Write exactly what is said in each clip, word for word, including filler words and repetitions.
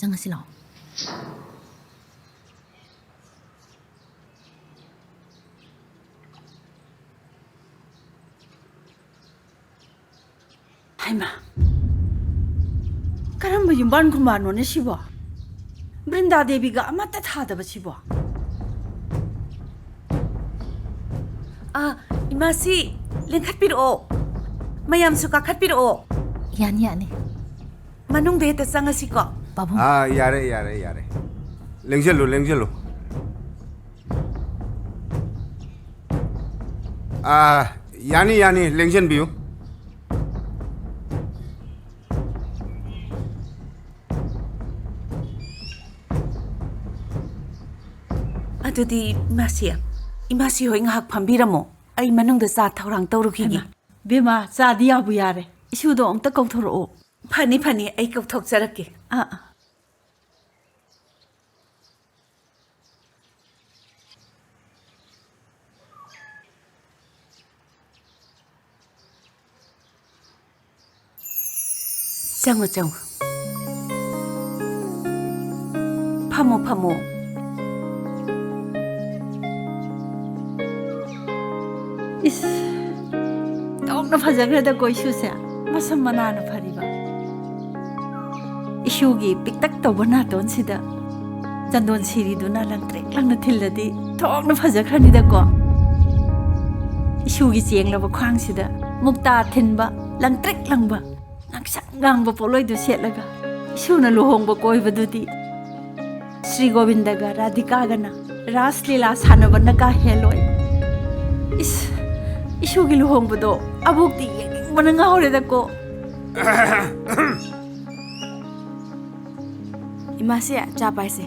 ꯆꯪꯉꯁꯤ ꯂꯥꯛꯑꯣ꯫ ꯍꯩꯃꯥ, ꯀꯔꯝꯕ ꯌꯨꯝꯕꯥꯟ ꯈꯨꯝꯕꯥꯟꯅꯣꯅꯦ ꯁꯤꯕꯣ? ꯕ꯭ꯔꯤꯟꯗꯥ ꯗꯦꯕꯤꯒ ꯑꯃꯠꯇ ꯊꯥꯗꯕ ꯁꯤꯕꯣ? ꯑꯥ, ꯏꯃꯥꯁꯤ ꯂꯦꯡꯈꯠꯄꯤꯔꯛꯑꯣ, ꯃꯌꯥꯝꯁꯨ ꯀꯥꯈꯠꯄꯤꯔꯛꯑꯣ꯫ ꯌꯥꯅꯤ, ꯌꯥꯅꯤ꯫ ꯃꯅꯨꯡꯗ ꯍꯦꯛꯇ ꯆꯪꯉꯁꯤꯀꯣ꯫ ꯄꯥꯕꯨꯡ꯫ ꯑꯥ, ꯌꯥꯔꯦ, ꯌꯥꯔꯦ, ꯌꯥꯔꯦ꯫ ꯂꯦꯡꯁꯤꯜꯂꯨ, ꯂꯦꯡꯁꯤꯜꯂꯨ꯫ ꯑꯥ, ꯌꯥꯅꯤ, ꯌꯥꯅꯤ, ꯂꯦꯡꯁꯤꯟꯕꯤꯌꯨ꯫ ꯑꯗꯨꯗꯤ ꯏꯃꯥꯁꯤ, ꯏꯃꯥꯁꯤ ꯍꯣꯏ ꯉꯥꯏꯍꯥꯛ ꯐꯝꯕꯤꯔꯝꯃꯣ꯫ ꯑꯩ ꯃꯅꯨꯡꯗ ꯆꯥ ꯊꯧꯔꯥꯡ ꯇꯧꯔꯨꯈꯤꯒꯦ꯫ ꯍꯩꯃꯥ, ꯕꯦꯝꯃ, ꯆꯥꯗꯤ ꯌꯥꯕꯨ ꯌꯥꯔꯦ꯫ ꯏꯁꯨꯗꯣ ꯑꯝꯇ ꯀꯧꯊꯣꯔꯛꯑꯣ꯫ ꯐꯅꯤ, ꯐꯅꯤ, ꯑꯩ ꯀꯧꯊꯣꯛꯆꯔꯛꯀꯦ꯫ ꯑꯥ, ꯑꯥ꯫ ꯆꯪꯉꯣ, ꯆꯪꯉꯣ꯫ ꯐꯝꯃꯣ, ꯐꯝꯃꯣ꯫ ꯏꯁ, ꯊꯣꯛꯅ ꯐꯖꯈ꯭ꯔꯦꯗꯀꯣ ꯏꯁꯨꯁꯦ꯫ ꯃꯁꯝ ꯃꯅꯥꯅ ꯐꯔꯤꯕ꯫ ꯏꯁꯨꯒꯤ ꯄꯤꯛꯇꯛ ꯇꯧꯕ ꯅꯥꯇꯣꯟꯁꯤꯗ ꯆꯟꯗꯣꯟ ꯁꯤꯔꯤꯗꯨꯅ ꯂꯪꯇ꯭ꯔꯤꯛ ꯂꯪꯅ ꯊꯤꯜꯂꯗꯤ ꯊꯣꯛꯅ ꯐꯖꯈ꯭ꯔꯅꯤꯗꯀꯣ꯫ ꯏꯁꯨꯒꯤ ꯆꯦꯡꯂꯕ ꯈ꯭ꯋꯥꯡꯁꯤꯗ ꯃꯨꯛꯇꯥ ꯊꯤꯟꯕ ꯂꯪꯇ꯭ꯔꯤꯛ ꯂꯪꯕ ꯉꯥꯡꯁꯪ ꯉꯥꯡꯕ ꯄꯣꯠꯂꯣꯏꯗꯨ ꯁꯦꯠꯂꯒ ꯏꯁꯨꯅ ꯂꯨꯍꯣꯡꯕ ꯀꯣꯏꯕꯗꯨꯗꯤ ꯁ꯭ꯔꯤ ꯒꯣꯕꯤꯟꯗꯒ ꯔꯥꯙꯤꯀꯥꯒꯅ ꯔꯥꯁ ꯂꯤꯂꯥ ꯁꯥꯟꯅꯕꯅ ꯀꯥ ꯍꯦꯜꯂꯣꯏ꯫ ꯏꯁ, ꯏꯁꯨꯒꯤ ꯂꯨꯍꯣꯡꯕꯗꯣ ꯑꯕꯣꯛꯇꯤ ꯌꯦꯡꯅꯤꯡꯕꯅ ꯉꯥꯎꯔꯦꯗꯀꯣ꯫ ꯏꯃꯥꯁꯦ, ꯆꯥ ꯄꯥꯏꯁꯦ꯫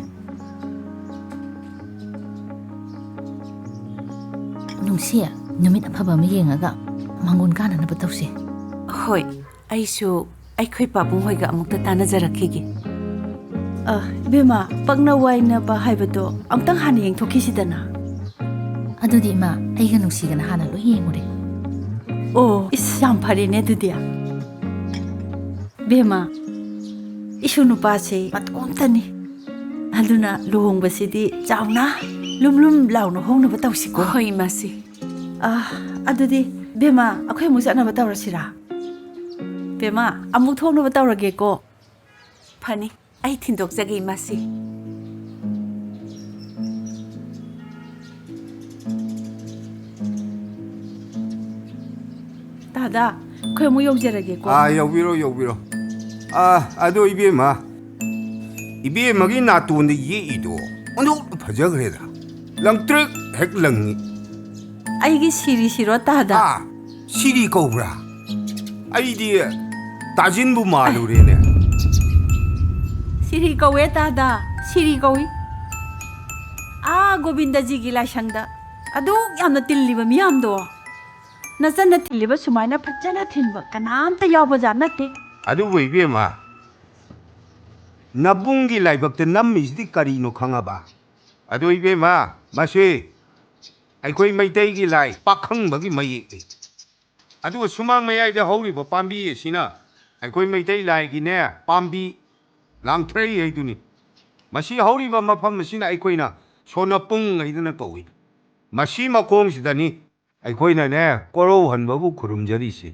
ꯅꯨꯡꯁꯤ, ꯅꯨꯃꯤꯠ ꯑꯐꯕ ꯑꯃ ꯌꯦꯡꯉꯒ ꯃꯥꯡꯒꯣꯟ ꯀꯥꯅꯅꯕ ꯇꯧꯁꯤ꯫ ꯍꯣꯏ, ꯑꯩꯁꯨ ꯑꯩꯈꯣꯏ ꯄꯥꯕꯨꯡ ꯍꯣꯏꯒ ꯑꯃꯨꯛꯇ ꯇꯥꯟꯅꯖꯔꯛꯈꯤꯒꯦ꯫ ꯑ, ꯏꯕꯦꯝꯃ, ꯄꯛꯅ ꯋꯥꯏꯅꯕ ꯍꯥꯏꯕꯗꯣ ꯑꯝꯇꯪ ꯍꯥꯟꯅ ꯌꯦꯡꯊꯣꯛꯈꯤꯁꯤꯗꯅ꯫ ꯑꯗꯨꯗꯤ ꯏꯃꯥ, ꯑꯩꯒ ꯅꯨꯡꯁꯤꯒꯅ ꯍꯥꯟꯅ ꯂꯣꯏ ꯌꯦꯡꯉꯨꯔꯦ꯫ ꯑꯣ, ꯏꯁ, ꯌꯥꯝ ꯐꯔꯦꯅꯦ ꯑꯗꯨꯗꯤ꯫ ꯏꯕꯦꯝꯃ, ꯏꯁꯨ ꯅꯨꯄꯥꯁꯦ ꯃꯇꯣꯝꯇꯅꯤ꯫ ꯑꯗꯨꯅ ꯂꯨꯍꯣꯡꯕꯁꯤꯗꯤ ꯆꯥꯎꯅ, ꯂꯨꯝ ꯂꯨꯝ ꯂꯥꯎꯅ ꯍꯣꯡꯅꯕ ꯇꯧꯁꯤꯀꯣ꯫ ꯍꯣꯏ, ꯏꯃꯥꯁꯤ꯫ ꯑ, ꯑꯗꯨꯗꯤ ꯕꯦꯝꯃ, ꯑꯩꯈꯣꯏ ꯑꯃꯨꯛ ꯆꯠꯅꯕ ꯇꯧꯔꯁꯤꯔꯥ? ꯕꯦꯝꯃ, ꯑꯃꯨꯛ ꯊꯣꯛꯅꯕ ꯇꯧꯔꯒꯦꯀꯣ꯫ ꯐꯅꯤ, ꯑꯩ ꯊꯤꯟꯗꯣꯛꯆꯒꯦ, ꯏꯃꯥꯁꯤ꯫ ꯇꯥꯗ, ꯑꯩꯈꯣꯏ ꯑꯃꯨꯛ ꯌꯧꯖꯔꯒꯦꯀꯣ꯫ ꯑꯥ, ꯌꯧꯕꯤꯔꯣ, ꯌꯧꯕꯤꯔꯣ꯫ ꯑꯥ, ꯑꯗꯣ ꯏꯕꯦꯝꯃ, ꯏꯕꯦꯝꯃꯒꯤ ꯅꯥꯇꯣꯟꯗ ꯌꯦꯛꯏꯗꯣ ꯑꯣꯟꯊꯣꯛꯅ ꯐꯖꯈ꯭ꯔꯦꯗ꯫ ꯂꯪꯇ꯭ꯔꯤꯛ ꯍꯦꯛ ꯂꯪꯉꯤ꯫ ꯑꯩꯒꯤ ꯁꯤꯔꯤꯁꯤꯔꯣ, ꯇꯥꯗ? ꯑꯥ, ꯁꯤꯔꯤ ꯀꯧꯕ꯭ꯔꯥ? ꯑꯩꯗꯤ ꯇꯥꯖꯤꯟꯕꯨ ꯃꯥꯜꯂꯨꯔꯦꯅꯦ꯫ ꯁꯤꯔꯤ ꯀꯧꯋꯦ, ꯇꯥꯗ, ꯁꯤꯔꯤ ꯀꯧꯏ꯫ ꯑꯥ, ꯒꯣꯕꯤꯟꯗꯖꯤꯒꯤ ꯂꯥꯏꯁꯪꯗ ꯑꯗꯨꯛ ꯌꯥꯝꯅ ꯇꯤꯜꯂꯤꯕ ꯃꯤꯌꯥꯝꯗꯣ, ꯅꯆꯟꯅ ꯊꯤꯜꯂꯤꯕ ꯁꯨꯃꯥꯏꯅ ꯐꯖꯅ ꯊꯤꯟꯕ ꯀꯅꯥꯝꯇ ꯌꯥꯎꯕꯖꯥꯠ ꯅꯠꯇꯦ꯫ ꯑꯗꯨꯕꯨ ꯏꯕꯦꯝꯃ, ꯅꯕꯨꯡꯒꯤ ꯂꯥꯏꯕꯛꯇ ꯅꯝꯃꯤꯁꯤꯗꯤ ꯀꯔꯤꯅꯣ ꯈꯪꯉꯕ? ꯑꯗꯨ ꯏꯕꯦꯝꯃ, ꯃꯁꯤ ꯑꯩꯈꯣꯏ ꯃꯩꯇꯩꯒꯤ ꯂꯥꯏ ꯄꯥꯈꯪꯕꯒꯤ ꯃꯌꯦꯛꯅꯤ꯫ ꯑꯗꯨꯒ ꯁꯨꯃꯥꯡ ꯃꯌꯥꯏꯗ ꯍꯧꯔꯤꯕ ꯄꯥꯝꯕꯤ ꯑꯁꯤꯅ ꯑꯩꯈꯣꯏ ꯃꯩꯇꯩ ꯂꯥꯏꯒꯤꯅꯦ, ꯄꯥꯝꯕꯤ ꯂꯥꯡꯊ꯭ꯔꯩ ꯍꯥꯏꯗꯨꯅꯤ꯫ ꯃꯁꯤ ꯍꯧꯔꯤꯕ ꯃꯐꯝ ꯑꯁꯤꯅ ꯑꯩꯈꯣꯏꯅ ꯁꯣꯅꯄꯨꯡ ꯍꯥꯏꯗꯅ ꯀꯧꯏ꯫ ꯃꯁꯤ ꯃꯈꯣꯡꯁꯤꯗꯅꯤ ꯑꯩꯈꯣꯏꯅꯅꯦ ꯀꯣꯔꯧꯍꯟꯕꯕꯨ ꯈꯨꯔꯨꯝꯖꯔꯤꯁꯤ꯫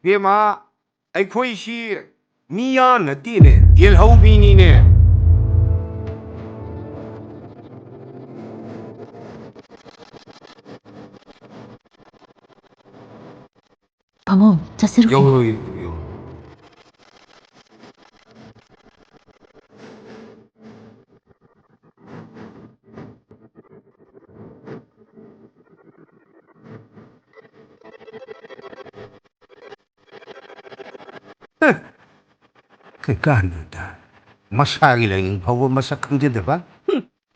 ꯏꯕꯦꯝꯃ, ꯑꯩꯈꯣꯏꯁꯤ ꯃꯤꯌꯥ ꯅꯠꯇꯦꯅꯦ, ꯌꯦꯜꯍꯧꯃꯤꯅꯤꯅꯦ꯫ ꯄꯥꯕꯨꯡ, ꯆꯠꯁꯤꯔꯣ꯫ ꯌꯧꯔꯣꯏ, ꯌꯧꯔꯣꯏ꯫ ꯀꯩꯀꯥꯟꯗꯗ ꯃꯁꯥꯒꯤ ꯂꯥꯏꯅꯤꯡ ꯐꯥꯎꯕ ꯃꯁꯛ ꯈꯪꯖꯗꯕ꯫